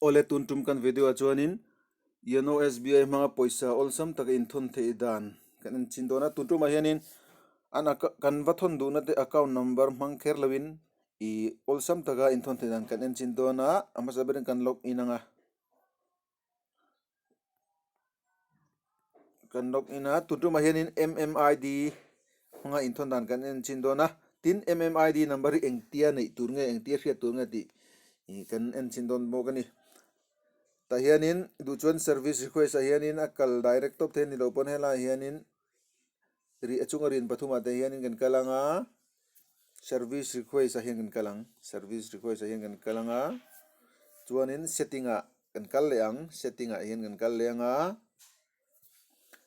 Awle tun tum kan video ah chuanin Yono SBI hmanga pawisa awlsam taka inthawn theih dan kan en chin dawn a, tun tumah hianin an kan va thawn duhna te account number hmang kher loin ih awlsam taka inthawn theih dan kan en chin dawn a, a hmasa berin kan log in ang a. Kan log in a tun tumah hianin M_M_I_D hmanga inthawn dan kan en chin dawn a tin M_M_I_D number hi engtia neih tur nge engtia hriat tur nge tih ih kan en chin dawn bawk a ni tah hianin duh chuan service request ah hianin a kal direct tawp thei a ni loh pawn helaiah hianin rih a chunga rin pathumah te hianin kan kal ang a service request ah hian kan kal ang service request ah hian kan kal ang a chuanin setting ah. Kan kal leh ang, setting ah hian kan kal leh ang a,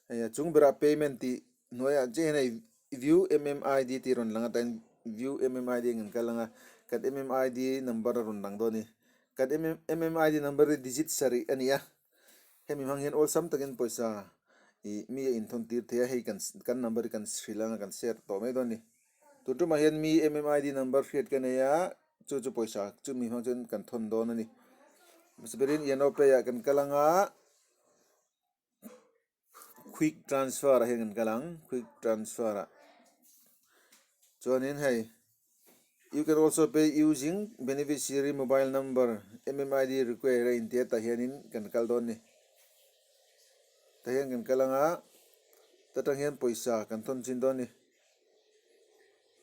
hei a chung berah payment tih hnuaiah chiah hian hei view M_M_I_D tih a rawn lang a tah hian view M_M_I_D ah kan kal ang a, kan M_M_I_D number a rawn lang dawn a ni, kan M_M_I_D number hi digit sarih a ni a, hemi hmang hian awlsam takin pawisa ih mi a inthawn tir thei a, hei kan kan number hi kan hrilh ang a kan share tawh mai dawn a ni, tun tumah hian mi M_M_I_D number hriat ka nei a. Chu chu pawisa chumi hmang chuan kan thawn dawn a ni. Hmasa berin Yano Pay ah kan kal ang a, quick transfer ah hian kan kal ang, quick transfer ah. Chuanin hei you can also pay using beneficiary mobile number M_M_I_D required a intia tah hianin kan kal dawn a ni. Tah hian kan kal ang a, ta tang hian pawisa kan thawn chin dawn a ni.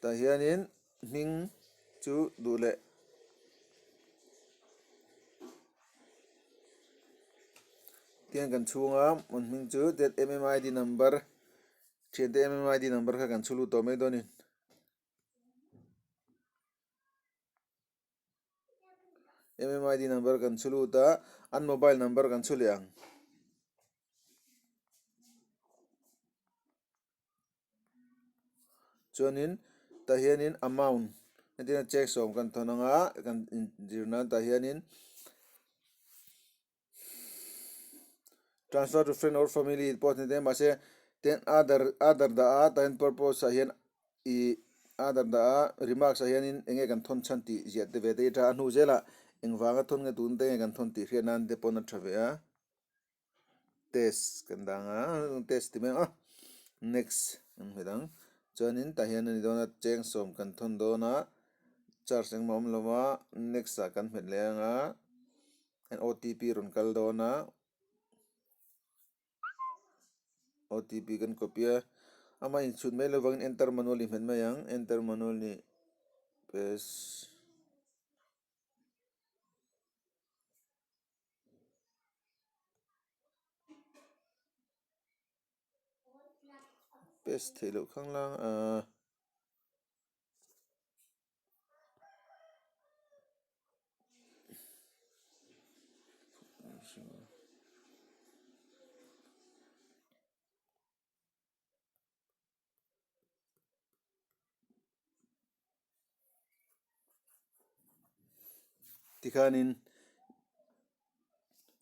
Tah hianin. Hming chu duh leh tiang kan chhung a an hming chu that M_M_I_D number thiante M_M_I_D number kha kan chhu lut tawh mai dawn a ni. M_M_I_D number kan chhu lut a an mobile number kan chhu leh ang. Chuanin tah hianin amount entirna check sawm kan thawn ang a kan inzir nan tah hianin transfer to friend or family pawh ni thei a mahse ten other other dah a tah hian purpose ah hian ih other dah a remarks ah hianin eng nge kan thawn chhan tih ziah te ve te hi a tha a hnu zelah engvanga thawn nge tun te nge kan thawn tih hriat nan te pawn a tha ve a. Test kan dang a test ti mai ang a next an hmet ang chuanin tah hian a ni dawn a cheng sawm kan thawn dawn a charge engmah a awm lo va next ah kan hmet leh ang a O_T_P rawn kal dawn a O_T_P kan copy a amah inchhut mai lovangin enter manual i hmet mai ang enter manual nih paste. Paste theih loh khang lang ahh. Tikhanin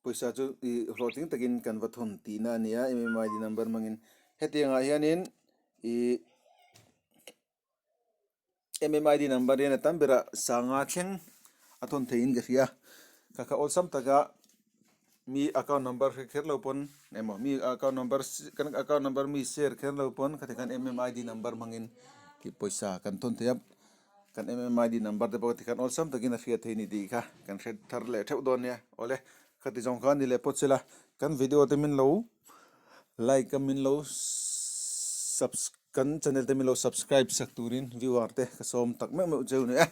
pawisa chu ih hlawhtling takin kan va thawn tihna a ni a M_M_I_D number hmangin hetiang ah hianin ih M_M_I_D number hian a tam berah sanga thleng a thawn theihin ka hria ka kha awlsam taka mi account number hre kher lo pawn emaw mi account number kan account number mi share kher lo pawn khati khan M_M_I_D number hmangin tih pawisa kan thawn thei a kan M_M_I_D number te pawh tikhan awlsam takin a hriat thei a ni tih kha kan hre thar leh theuh dawn nia awle khati zawng kha a ni leh pawt sela kan video te min lo like a min lo subs kan channel te min lo subscribe sak turin viewer te ka sawm tak meuh meuh cheu ni e.